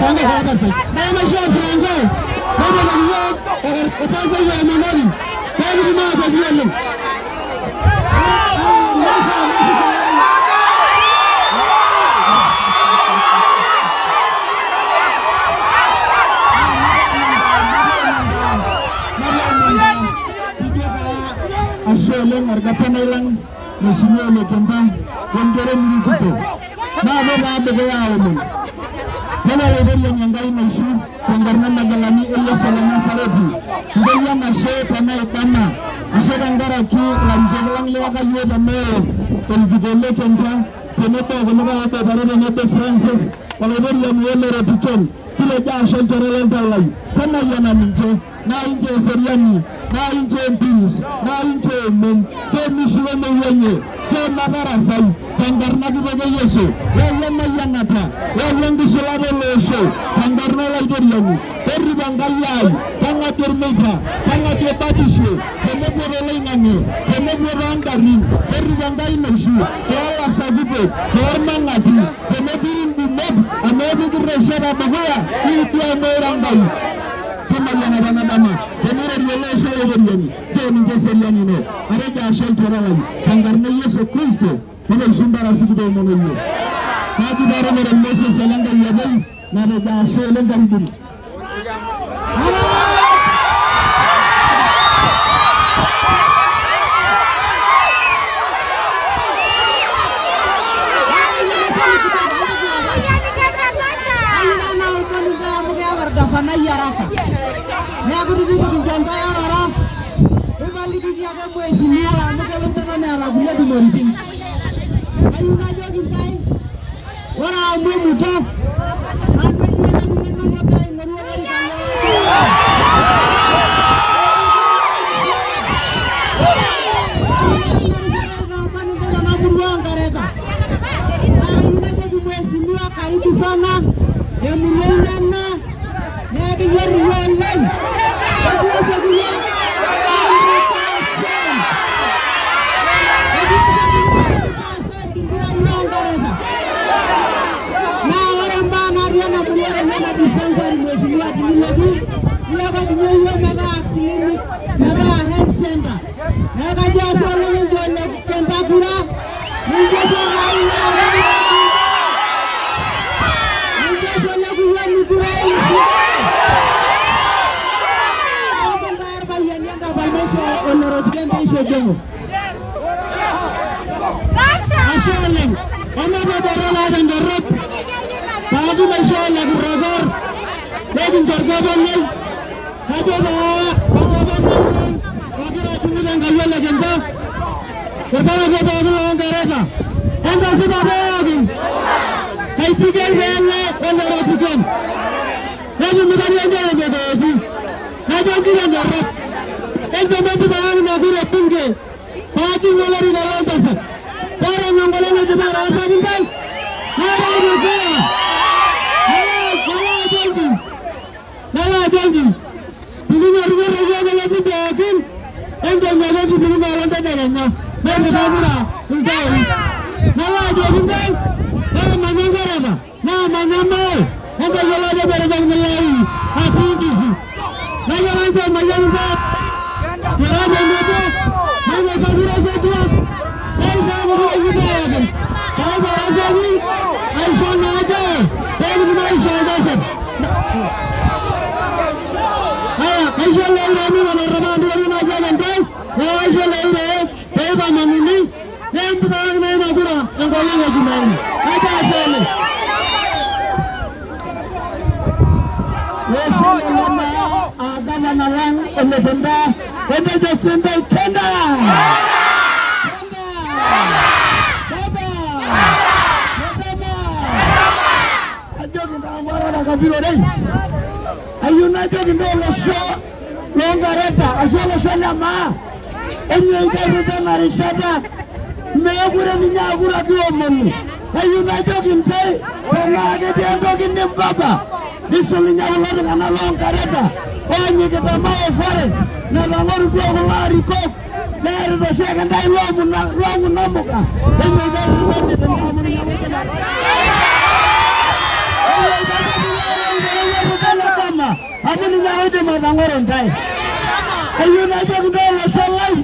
Franco kulo pasai. Naemaisho Franco. Neitoleki yiok orpasai oomonoki peekitum aatoki oleng. Ashe oleng orgafanai lang Mheshimiwa Ole Kenta wenkere nirikito. Maape taa dukuya aomon. Pelo Olaitoriani Enkai naishu tenkarna Magalani e Yesu le Nasareti. Enkai enashe tenaidama. Ashe tenkaraki ilarikok lang liyaka yiok te Meru erikito Ole Kenta tenebo o kulikae oboitare tenebo Francis Olaitoriani Ole Rotiken. Kitejo ashe olchore loltau lai. Temayiana ninche. Naa inchoo eseriani, naa inchoo empiris, naa inchoo emom, nchoo mishu emeyio enye, nchoo metarasai tenkarna kitok e Yesu. Yau emayianata, yau enkishulata ele osho tenkarna Olaitoriani. Torripo Enkai ai, tang'adie ormeita, tang'adie batisho, tenepuo toloing'ang'e, tenepuo toongarrin, torripo Enkai naishu toolasakupok, toormang'ati, tenepiri ingumot amu epiki irresheta dukuya, niidia amu ira Enkai. Kemayianata ena dama tenirorie ele osho Olaitoriani, nchoo ninche eseriani ino. Atejo ashe olchore lai tenkarna e Yesu Kristo nitoishu ntarasi kitoomono iyiook. Kaji taa Moses ole Nkai epei natejo ashe oleng karibuni. Kayieu naomon intae amu keeta orgavanai araka. Neeku tinikikincho ntae orara, ipalikiki ake mheshimiwa amu keloito neeta kulie tumoritin. Kayieu najoki ntae, ore amu emuto, nanu eyiolo nanu agira aing'oru olorika le Tena murua oo Nkareta. Naa kayieu najoki mheshimiwa karibu sana emurua ino ena naa ekiyier iyie oleng. Ekioshoki iyie 90%. Ekioshoki iyie 90% inkurai oo Nkareta. Naa ore imbaa natii ena murua tene ena dispensary mheshimiwa tenilotu ilepakinye iyie metaa clinic metaa health center. Neeku kajo ashe oleng enchoo Ole Kenta kura ninche Raila Amolo Odinga. Ninche Ole Kuyiani kura MCA. Neeku ntae irpayiani entapal maisho Ole Rotiken peisho Jongo. Ashe oleng. Omatoboro laata endorop paatum aishoo Ole Kurokor nekincho orgavanai. Kajo taa orgavanai lang ogira ajing'u tenkai Ole Kenta irparakuo pookin loonkareta entasipa pookin kaitiken peele Ole Rotiken netumikari entoki najo nkiro endorop enchom entipikaki ina kura e bunge paajing olorika loltasat ore enkolong naidipa ataasaki intae nalo dukuya nalo ajo inji nalo ajo inji tininyorrinyorro iyiook eleti pookin enchom ake entipik ina olong tedekenya nepika kura iltaoi nalo ajoki intae naamanya Nkareta naamanya Mao entayiolo ajo meretokini lai atii nkishu nayiolo nche mayian intae kira tenebo nainosa kura sotua naisho kura pookin kaisarasaki aisho naajo peekitum aishoo oltasat. Aya, kaisho loiro miwanorropa ntokitin naajo ntae, neeku kaisho loiro peitamanuni nempikaki naa ina kura enkolong e Jumanne. Kajo ashe oleng. Osho lelo naa aa gavana lang Ole Kenta etejo sintai Kenta! Kenta! Baba! Mutama! Ajoki ntae amu arara kapirorei. Ayieu najoki ntae olosho loo Nkareta ashu olosho le maa enyoitatu tena rishata meekure ninye aa kura kiomonu. Kayieu najoki ntae tenaa ketii entoki nimbaba nisul ninye kulo tung'anak loo Nkareta oonyikita Mao Forest natang'orutua kulo arikok neerita oshiake ntae loomunamuka enyoitatu amu ninye oidim atang'oro ntae. Kayieu najoki ntae olosho lai,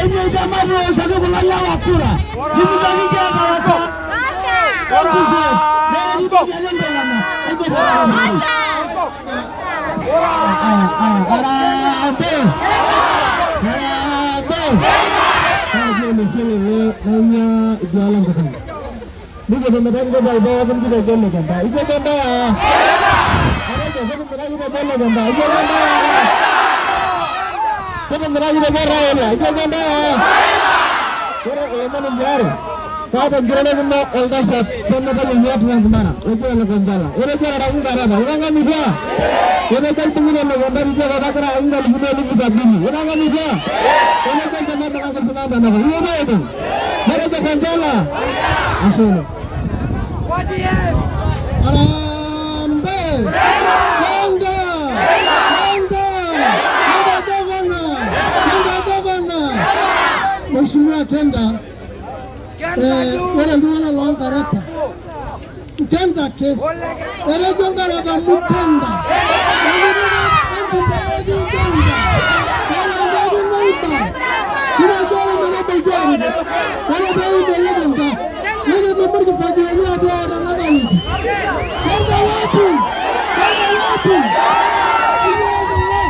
enyoita matooshoki kulo lewa kura. Nimintoki kiata wasiwasi enkukuo, naa ekintoki ake ntolana. Harambee! Harambee! Kaji olosho lele naing'ua idialo enkop. Nikitumita nkopal pookin kitejo Lekenta. Ijo kendaa? Atejo kitumita kitejo Lekenta. Ijo kendaa? Kitumita kitejo Raila. Ijo kendaa? Ore olomoni liare, kaata enkirorokino oltasat senatai Oyiat Wangmara oji ole Konjala. Etejo eraraki nkarata, itang'amutua? Etejo aibung'ita Lekenta tidia kata agira ayaki nkalifuni 70,000. Itang'amutua? Etejo enchama sinanu tenakop. Iwotowoto? Matejo Konjala. Ashe oleng. Harambee! Kanga! Kanga! Kanga gavana! Kanga gavana! Mheshimiwa Kenda, ore iltung'anak loonkareta Kenda ake etejo nkareta mukenda Kenda ore neiba kitejo ore metabaiki arikok ore pee eim Lekenta nikidumu irkifagioni atua oota nakaliti. Kenda wapi? Kenda wapi? Iyiok kulo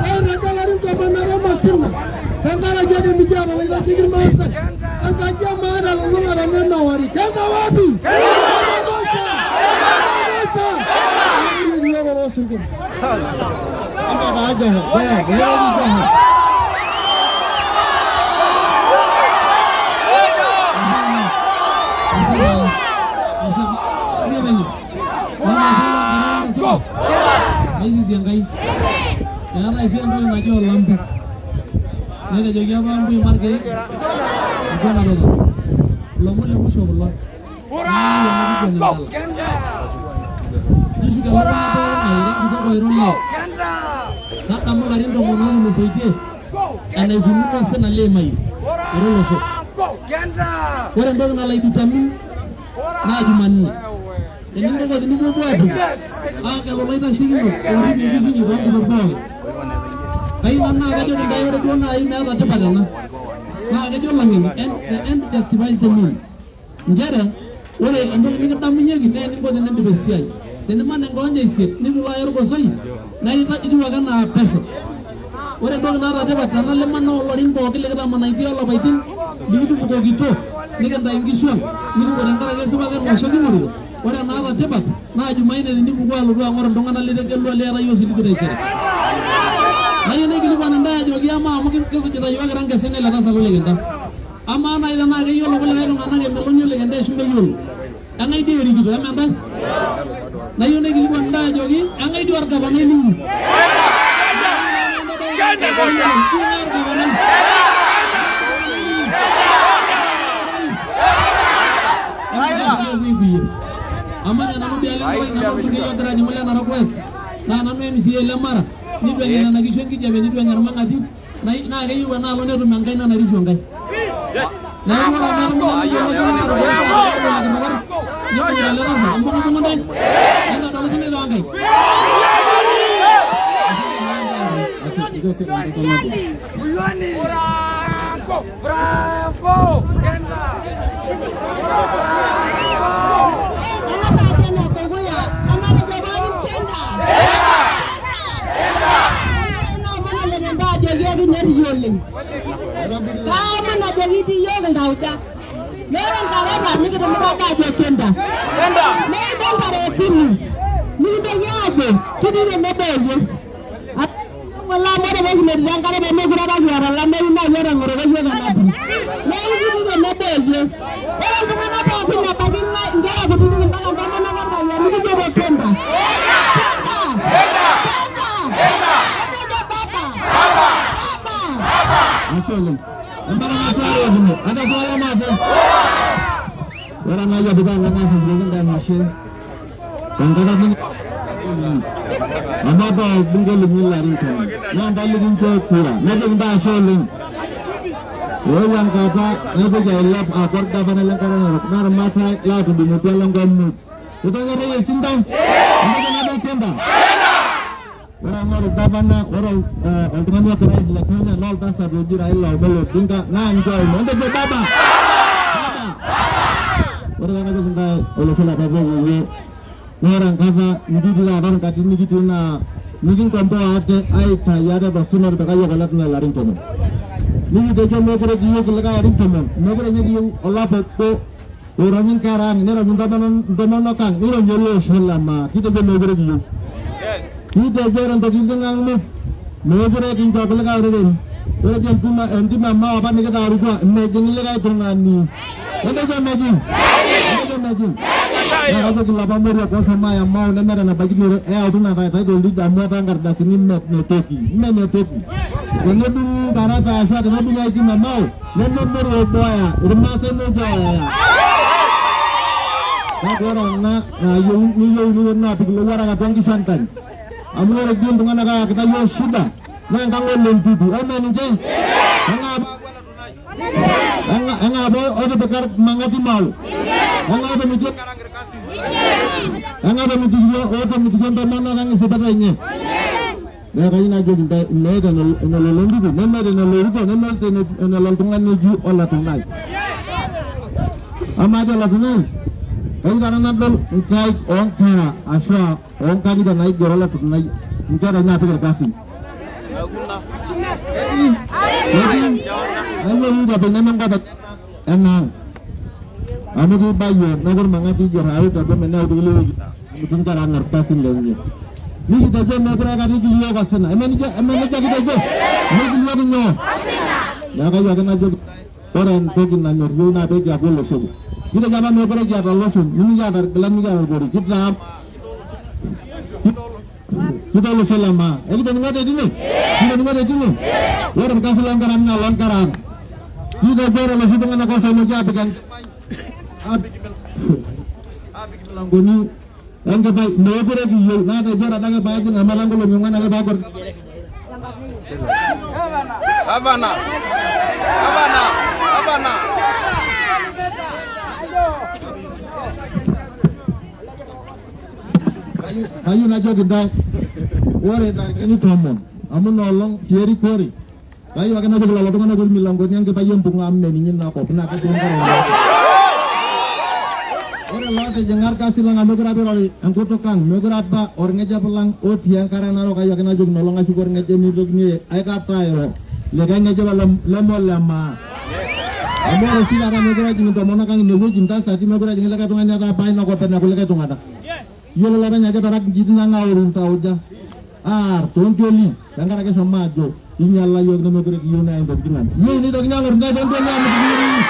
oirraga ilarin 10 masina tenkaraki ake mikiata olaitasheiki Irmaasai. Enkaji e maata elulung'ata nemewori. Kenda wapi? Kenda tosha! Kenda tosha! Eworieki iyiok oroosirkon. Ata taa Joho, Joho, kulo oji Joho. Aisisi Enkai. Eetae oshi entoki naji olampu. Netejoki apa Mpui Markeek atua ena toki. Ilomon le musho kulo. Nemeyieu ena kiguana endala. Tushuko elukunya pooki ng'ae ira enkitok o ira olee. Tadamu ilarin 10 ootulusoitie enaikununo osina liimayie ira olosho. Ore entoki nalo aidetermine naa Jumanne. Tenintokoti nipuopuo aatum aagelu olaitashekinok oorrip inkishu inyi toonkutot pooki. Kayieu nanu naa kajoki intae ore duo naaji meeta tipat ena naa kejo ilang'eni the end justifies the mean. Nchere ore entoki nikidamunyieki naa eninko tenindip esiai. Teniman enkiwanja isiet neitu ilo aya orgosoi naa itiu ake anaa pesho. Ore entoki naata tipat tena limana oo larin pooki likitamanaitie olapaitin likitubukokito nikintayu inkishu ang nikipuo tenkaraki esipata ena osho king'orito, ore enaata tipat naa Jumanne tenipuku alotu ang'or iltung'anak litegelua liata iyie osiligi taisere. Nayieu naikilikuan intae ajoki amaa amu kisujita iyiook kira nkesin ele tasat Ole Kenta, amaa naaji tenaa keyiolo kulikae tung'anak emeloni Ole Kenta ashu meyiolo? Eng'ae dii erikito eme ntae? Nayieu naikilikuan intae ajoki eng'ae dii orgavanai linyi? King'ae orgavanai? Amanya nanu dialo enkapai nanu orbungei ogira ajing'u le Narok West naa nanu MCA le Mara nitu enya nena kishu enkijape nitu enya irmang'ati naa keyieu enaalo netum enkaina narishu Enkai. Neeku ore amu etumuta ninche olosho le Narok West aabol ele kirrikor nibung'ita ele tasat imbung'ubung'u ntae entodolu sinye too nkaik. Franco! Franco! Kenda! Ang'as ajo enedukuya, ematejo pookin Kenda! Kenda! Naomon Olekenta ajoki ekinyor iyie oleng. Kaomon ajoki itii iyiook iltauja. Naa ore nkareta nikitumuta apa aajo Kenda. Naa idol tarehe kumi nikintoki aajo kitii tenebo oyie. Ng'ole amu ore pee kinotito enkare pee mekure apa kiata olameyu naa iyie otang'oroko iyiook ena tim. Neeku kitii tenebo oyie. Ore iltung'anak pookin ebaiki inkera kutitik mpaka intomonok orpayiani kijoto Kenda. Kenda! Kenda! Etejo baba! Baba! Ashe oleng. Entarang'asa aarikokino. Entasare Irmaasai. Ore ena aji edukuya nang'as ajoki intae enashe tenkata amu apa orbungei linyi ilarin 10 naa ntae likinchoo kura najoki intae ashe oleng. Eewuo enkata naitoki ailep aaku orgavanai lenkare Narok naa Irmaasai laatudumutua lenkop muj. Itonyorrayie sintae? Entoki najo Kenda. Ore eng'or Ore olgavana, ore oltung'ani oki rais le Kenya naa oltasat oji Raila Omolo Odinga naa ninche oimu. Entejo baba! Baba! Ore taa najoki ntae olosho le Papua Kokoyo naa ore enkata nikitii taata ore nkatitin nikitii naa nikinkomboa ate aitayu ate tosina otipika yiok ele tung'ani ilarin 10. Nikitejo meekure kiyieu kulikae arin 10, meekure ninye kiyieu olapa obo oironyi nkera ang, nironyi intomonok ang, nironyi ele osho le maa. Kitejo meekure kiyieu. Kitejo ore ntokitin ang muj meekure kincho kulikae oreren. Ore dii entim e maa apa nikitaarutua mejing likae tung'ani. Entejo mejing? Entejo mejing? Naa kajoki ilapa moruak ooshomo aaya Mau nemeeta enebaikinore eyautu ina title deed amu etaa nkardasini mme netoki. Mme netoki. Tenedung'i nkarata ashu tenedung'i ai tim e Mau nememorua obo oya, Irmaasai muj ooya. Kake ore ena nayieu niyieu niponunu apik ilowuarak atua nkishu enkang. Amu ore dii iltung'anak ookita iyiook shida naa enkang ole Ntutu. Eme ninche? Eng'ae apa Eng'ae apa otipika Mang'ati Mau? Eng'ae otomitie Eng'ae otomitikio intomonok ang isipata enye? Neeku kayieu najoki intae meeta enelo ole Ntutu, nemeeta enelo Ruto, nemeeta enelo oltung'ani oji Ole Tunai. Amaa dii Ole Tunai? Kayieu taata nadol inkaik oonkera ashu oonkang'itie naigero Ole Tunai inkera enye apik irkasin. Ketii? Ketii? Kayieu Ruto openy neme enkop enye enaang. Amu kibayie neeku Ormang'ati oiger ayau te Bomet neyau te kulie wuejitin amitiki inkera ang irkasin lenye. Nikitejo meekure aikata igil iyiook osina. Eme nejia eme nejia kitejo? Migil iyiook inyoo? Neeku kayieu ake najoki ore entoki nanyor iyiook naa pee kiaku olosho obo. Kitejo apa meekure kiata iloshon, nimikiata irkilan, nimikiata irkorik. Kitaa kitaa olosho le maa. Ekitoning'ote tine? Kitoning'ote tine? Ore irkasin loonkera ang naa iloonkera ang. Kitejo ore iloshi tung'anak ooshomoki aapik enkima aapik imilankoni enkipai meekure kiyieu. Natejo ore adake paajing amu etaa nkolong'i ong'uan ake paaku orgavanai. Gavana. Gavana. Gavana. Kayieu najoki intae ore ntarikini 10 amu ina olong tierikore kayieu ake najoki lelo tung'anak otii milankoni enkipai empung'o amu meninyi ina kop naa ketii inkera Ore lootijing'a irkasi lang amu meekure apa eirori enkutuk ang, meekure apa orng'ejep lang otii enkare narok kayieu ake najoki ina olong ashuko orng'ejep meitokini aikata airo likae ng'ejep leme ole maa. Amu ore oshi taata meekure ejing intomonok ang inewueji intasati meekure ejing likae tung'ani etaa paa inakop ene kulikae tung'anak. Iyiolo olopeny ajo etarak inkiitin ang aoru iltauja, aar toontioli tenkaraki eshomo ajo inyiala iyiook nemekure kiyieu neyai intokitin ang. Iyieu neitokini aang'or intae toontioli amu kiyieu.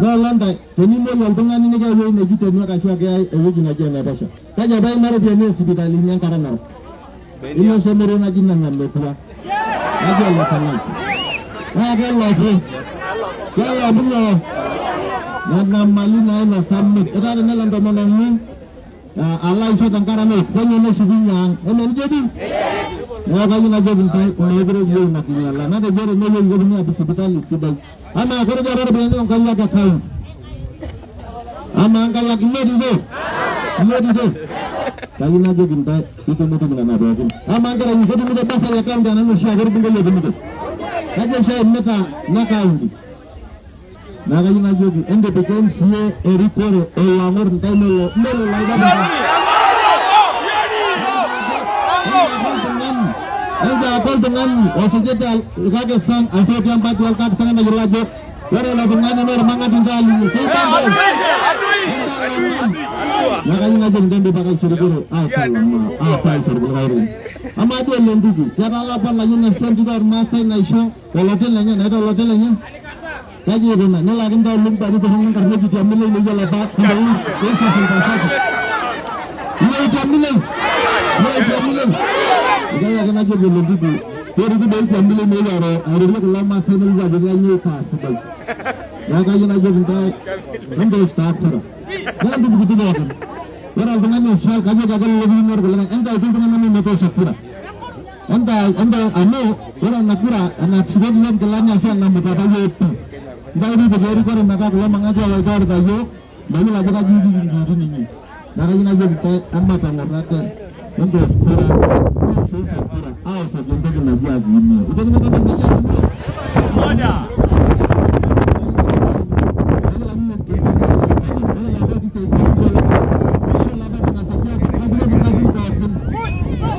Loolo ntae, tenimuoyu oltung'ani nikiyai ewueji neji Tenuak ashu akiyai ewueji naji enaiposha. Kaji apa eima iropiyiani oo sipitalini enkare narok? Inosa emurua naji Nanyametua. Naji Olopolai. Naa kelopi. Kelopi nyoo? Nena mali nainosa muj. Etaa tenelo entomononi alo aisho tenkare narok, penyo neshukunye ang. Eme nejia etiu? Neeku kayieu najoki intae meekure kiyieu ina kinyiala. Natejo ore enewueji keponunui aapik sipitali sidai. Amaa kore dii apa iropiyiani oo nkariak e county? Amaa nkariak inotito? Inotito? Kayieu najoki intae itumutumu nena pookin. Amaa nkera inyi ketumito bursary e county anaa enoshi ake orbungei etumito? Kaji oshi eimita ina county? Naa kayieu najoki entipik MCA erikore olo ang'or intae nelo nelo loidap intae. Enchoo oltung'ani osujita ilkakisan ashu otii empati olkakisan entayiolo ajo ore ilo tung'ani naa ormang'ati ntae linyi. Keibaa ntae? Naa kayieu najoki ntae entipik aishorikore aitalamaa aapuo aisho irkulikae oreren. Amaa dii ole Ntutu ketala apa olayioni aisho entito ormaasai naisho olote lenye naita olote lenye? Kaji ikuna? Nelaki ntae olumba nitorrono enkarna e Kitiamilei neyiolo apa intokitin oisasa iltasati. Iyie Kitiamilei? Iyie Kitiamilei? Ekai ake najoki ole Ntutu toriki doi Kitiamilei meeu airorie kulo maasai nelotu ajoki kainyoo itaa sidai. Neeku kayieu najoki ntae entoosh taa kura. Naa ntupukutu pookin. Ore oltung'ani oshal kajoki ake lelo likiyieu orkulikae entautu iltung'anak metoosho kura. Amu ore ena kura enatushukoki iyiook inkilani ashu enamutaka iyiook pii. Ntae tipika erikore metaa kulo mang'ati oloitoorita iyiook mayiolo ajo kaji itii inkiitin inyi. Neeku kayieu najoki intae ematang'or ate. Entosh kura, nioshoki kura, aoshoki entoki naji Azimio. Itoning'o entoki naji Azimio?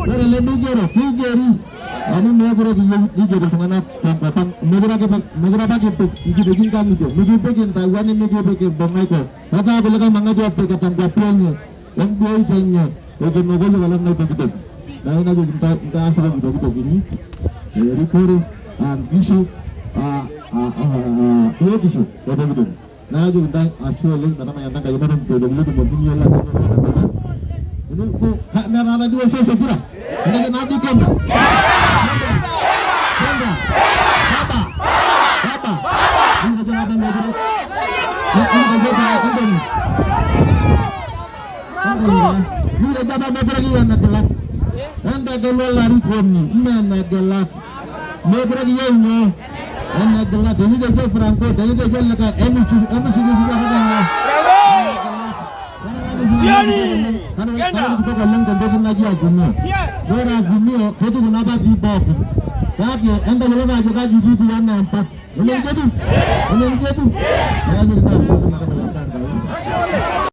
Ore lemigero kigeri amu meekure kiyieu nigeri iltung'anak tenkop ang, meekure ake, meekure apa kipik nkiteji nkang'itie, mikipik intawuo nemikipik irbong'aiko, etaa kulikae mang'ati opikita nkuapi enye emboita enye ekinokoyie oleng naitokitoki. Naa najoki ntae ntaashokoki pooki toki inyi erikore aa nkishu aa biotisho o pooki toki. Naa kajoki ntae ashe oleng metamayianata Enkai matoning'ito kulie tumoritin niyiolo ajo metaa duo oshosho kura entoki naji kenda kenda baba baba nikijo apa mekure nikijo taa Anthony nikijo apa mekure kiyieu enegilat entegelu olarikoni mme enegilat mekure kiyieu nyoo enegilat tenitejo Franco tenitejo likae emishukushuku ake nyoo. Kitok oleng tentoki naji Azimio. Ore Azimio ketii kuna patii pookin. Kake entayiolo ajo kaji kitii enaa empati. Eneniketu? Eneniketu? Neeku